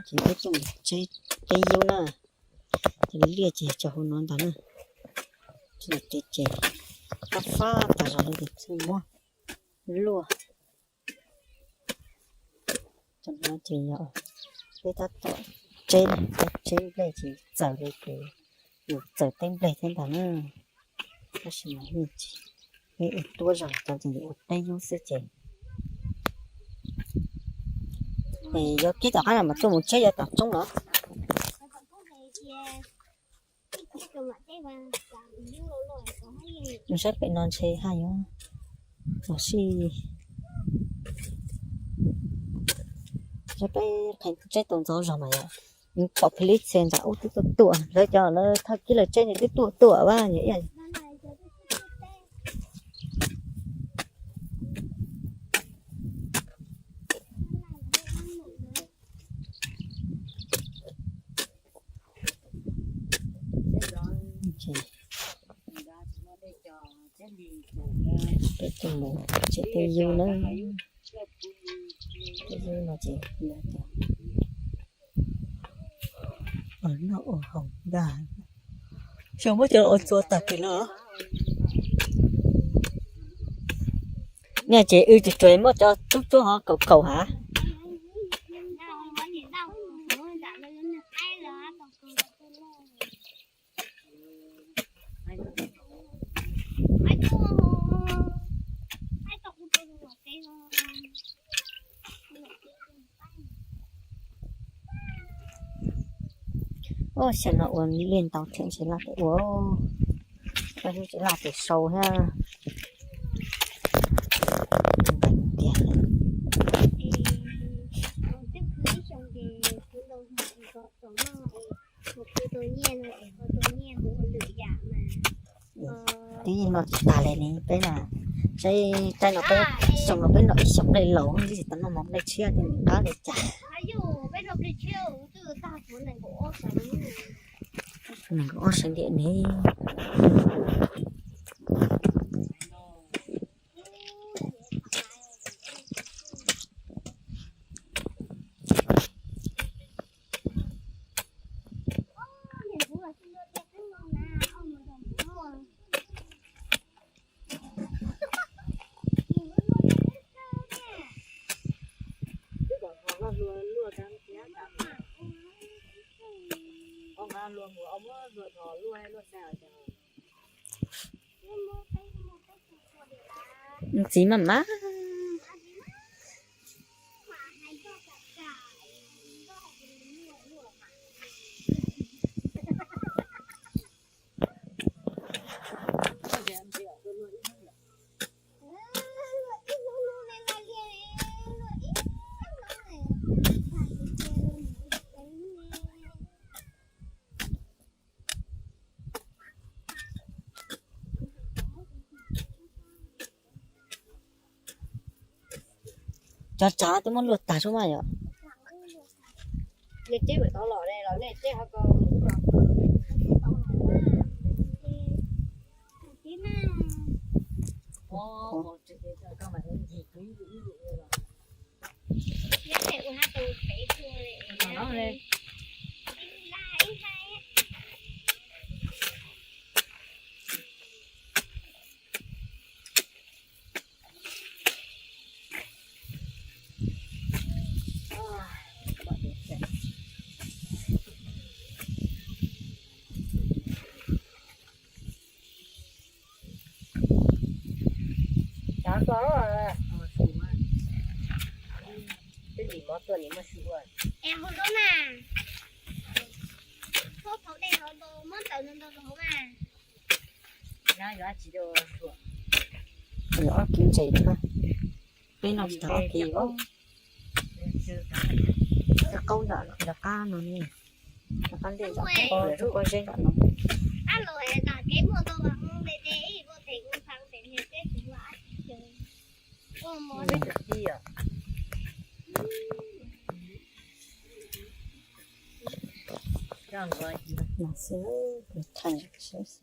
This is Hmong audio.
Ces peb tuaj mus tseb teb yub na, ces liaj ces tso hauv no ntag na. Tsis ces ces fab fab tas zog li ces thiaj muab luaj. Tam no ces yog peb tab tom tseb, tseb nplej ces txaws li ces yus txaws teb nplej thiab ntag na. Tab sis mas yeej tsis, peb ua tuab zog cov ces ua teb yub xwb ces. Es yuav kib tom qab no mas tuaj mus tseb yuav tom roob los. Nws saib pem no ntshe haj yog los sij, saib peb qhee tseb tau ntxov zog mas yog pom philip txhia nram ub twb tuaj tuaj, lawv cov lawv thawj kib lawv tseb nws twb tuaj tuaj vaj yog ib yam. Peb tuaj mus tseb teb yub na, teb yub no ces noj ua haus ntag. Xyov muab cov ua txua tag kis no. Niaj ces wb tsuas tsuas muab cov tub tsuab ho kaum kaum hav. Ua xyoo no ua liaj ntau thiab ntshe laj pem ua, tab sis laj pem sau thiab. Tiag. Twb yeej noj tsis tag li ne peb na. Saib tsaib no peb, xyoo no peb noj ib xyoos nplej laus, twb tsis tau noj mov nplej tshiab thiab nws qab li cas. Nees nkaum ob sawv ntiam ne. Ntxiv maj maj. Cov tsav twb muab luaj tag sub mas yom. Nej tseb mus tod los ne, los nej tseb ho ko. Es hauv lub na, thauj phau dej hauv, muab ntawv ntawd hauv mas. Ob kis ntses na, peb noj tsis tag ob kis os. Cov qaub nram lawv qab no ne, lawv qab ntej nram qab, lawv qab zeb nram no. Mas xwb, kuv thaij saib xwb.